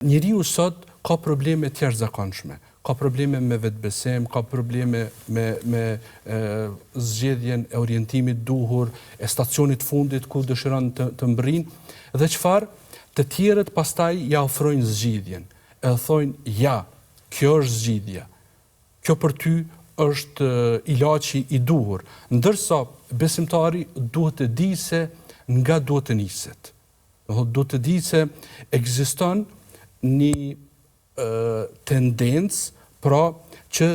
Njeriu sot ka probleme të jashtëzakonshme, ka probleme me vetëbesim, ka probleme me me zgjedhjen e orientimit duhur, e stacionit të fundit ku dëshiron të të mbërrijë dhe çfarë? Të tjerët pastaj ia ofrojnë zgjidhjen, e thonë ja, kjo është zgjidhja, kjo për ty është ilaçi i duhur, ndërsa besimtari duhet të dijë se nga duhet të niset. Do thotë duhet të dijë se ekziston një tendencë pra që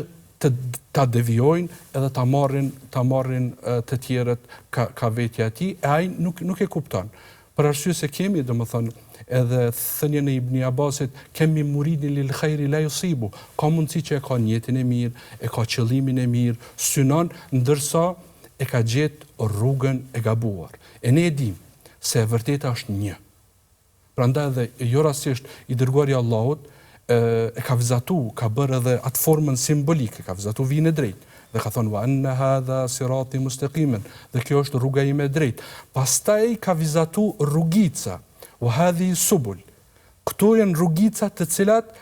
të ta devijojnë edhe ta marrin ta marrin të tjerët ka ka vetja e tij e ai nuk nuk e kupton. Për arsye se kemi, domethënë, edhe thënien e Ibni Abbasit, kem min muridin lil khairi la yusibu, ka mundësi që e ka nijetin e mirë, e ka qëllimin e mirë, synon, ndërsa e ka gjetë rrugën e gabuar. E ne e dimë se e vërteta është një. Prandaj edhe jo rastësisht i dërguari i Allahut e ka vizatu, ka bërë edhe atë formën simbolike, ka vizatu vijën e drejtë dhe ka thënë wa anna hadha sirati mustaqiman dhe kjo është rruga ime e drejtë. Pastaj ka vizatu rrugica, wa hadhihi subul. Këto janë rrugica të cilat,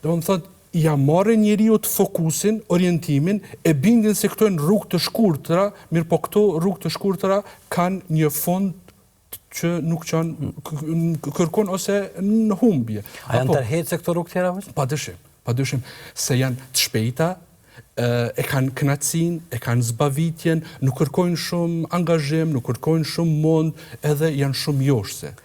domethënë, ia marrin njeriut fokusin, orientimin, e bindin se këto janë rrugë të shkurtra, mirëpo këto rrugë të shkurtra kanë një fund që nuk çon kërkun ose në humbje. A janë tërheqëse këto rrugë tjera? Pa dyshim, pa dyshim, se janë të shpejta, e kanë kënaqësinë, e kanë zbavitjen, nuk kërkojnë shumë angazhim, nuk kërkojnë shumë mund, edhe janë shumë joshëse.